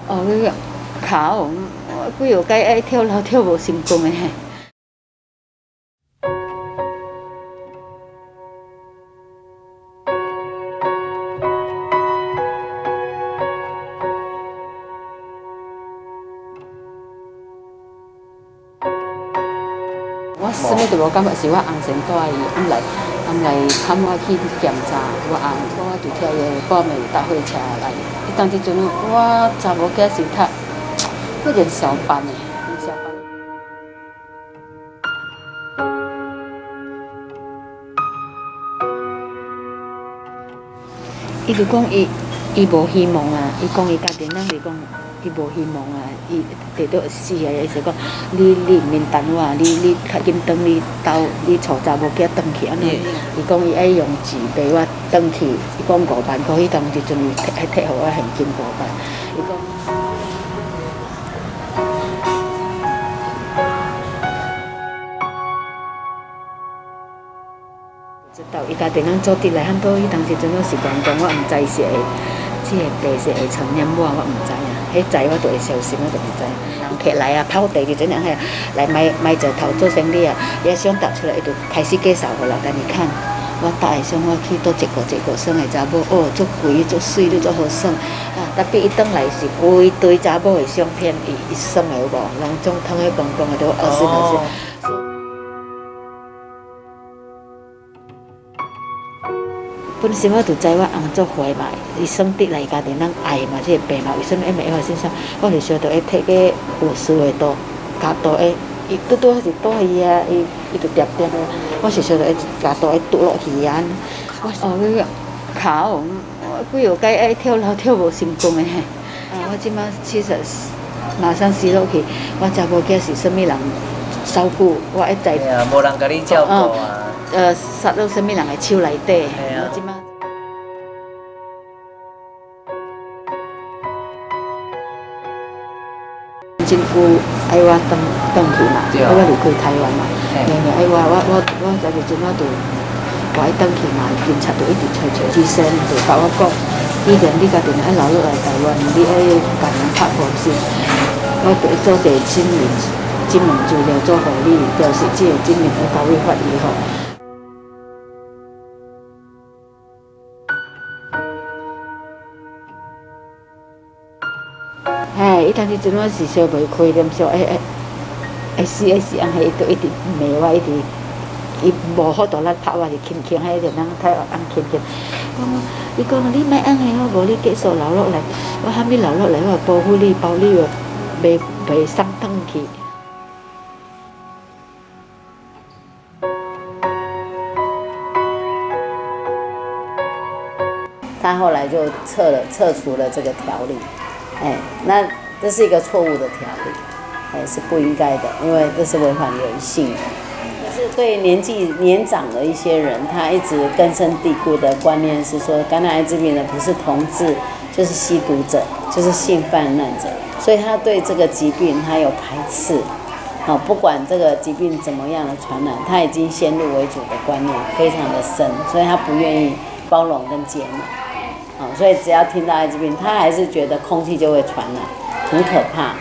哦，那个跤，我幾號擺愛跳樓跳無成功的。我啥物都無感覺，是我翁先帶伊，暗來暗來探我去檢查，我翁我就聽伊報名搭火車來。彼當時陣我查某囝是讀迄個小班的，小班。伊就講伊伊無希望啊，伊講伊家己人是講伊無希望啊，伊直到死啊，伊就講你你毋免等我，你你較緊轉你兜，你帶查某囝轉去按呢。伊講伊愛用錢陪我轉去，伊講五萬箍，彼當時陣伊摕摕予我現金五萬，伊講。知道伊家己人組織來，很多彼當時陣我是講講，我毋知是會這个病是會傳染我，我毋知啊。彼知我就會小心，我就毋知。人客來啊，泡茶就怎樣遐來買買一頭做生理啊，伊相貼出來，伊就開始介紹予人。但你看，我搭的相，我去佗一個一個耍的查某，哦，足肥足媠，你足好耍。啊，特別伊轉來是規堆查某的相片，伊伊耍的有無？人總囥咧光光的，都惡心惡心。本身我就知我翁足壞嘛，伊算得來家己人愛嘛，這個病嘛，為啥物會發生啥？我就想著會摕個有事的刀，鉸刀會，伊拄拄好是刀伊啊，伊伊就恬恬的，我是想著會鉸刀會拄落去啊。我哦，那個跤，我幾號擺愛跳樓跳無成功的。啊，我這擺70，馬上死落去，我查某囝是啥物人照顧？我會在。對啊，無人共你照顧啊。殺落啥物人的手內底？我這擺。政府愛我轉轉去嘛，愛我離開台灣嘛，嘿嘿，愛我我我我在時陣我就我愛轉去嘛，警察就一直揣揣醫生就共我講，以前你家己愛留落來台灣，你愛共人拍官司，我就做一個證明，證明資料做予你，就是這個證明會交予法醫吼。嘿，伊當時陣我是燒袂開，連燒會會會死會死，按彼伊就一直罵我，一直伊無法度來拍我，是輕輕彼個人睇我按輕輕。講伊講你莫按呢，我無你繼續留落來，我啥物留落來，我會保護你，保你袂袂送轉去。他後來就撤了，撤除了這個條例，哎，那這是一個錯誤的條例，哎，是不應該的，因為這是違反人性的。可是對年紀年長的一些人，他一直根深蒂固的觀念是說，感染艾滋病的不是同志，就是吸毒者，就是性泛濫者，所以他對這個疾病他有排斥。好，不管這個疾病怎麼樣的傳染，他已經先入為主的觀念非常的深，所以他不願意包容跟接納。所以只要聽到艾滋病，他還是覺得空氣就會傳染，很可怕。